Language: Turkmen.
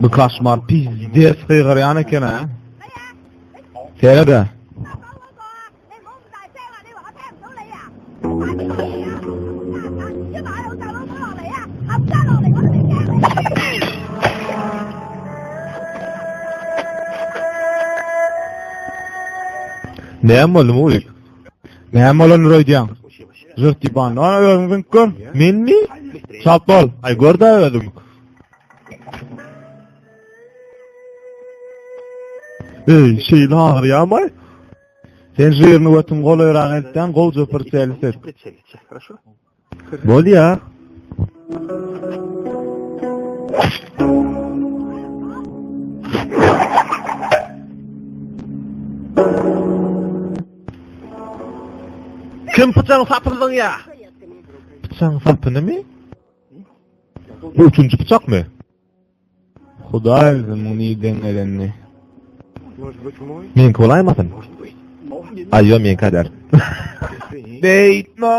Bu kaşmar pizdes gygyrýan eken ha. Serede. Näme boldy Murik? Näme bolandyr öýdýäň? Jyrt ýyban. Ana özüň zyňyp gör. Menmi? Çalt bol. Aý gör-dä özüň. Eý, şeýle agyrýamy? Sen žirni götüň golaýrak eltýän gowja pyrçeli set. Bolýa. Kim pyçagyň sapyny zyňýa? Pyçagyň sapynymy? Bu üçünji pyçakmy? Hudaý bilsin muň nirden gelenini. Meňki bolaýmasyn? Aý ýok meňki däl. Beýtme.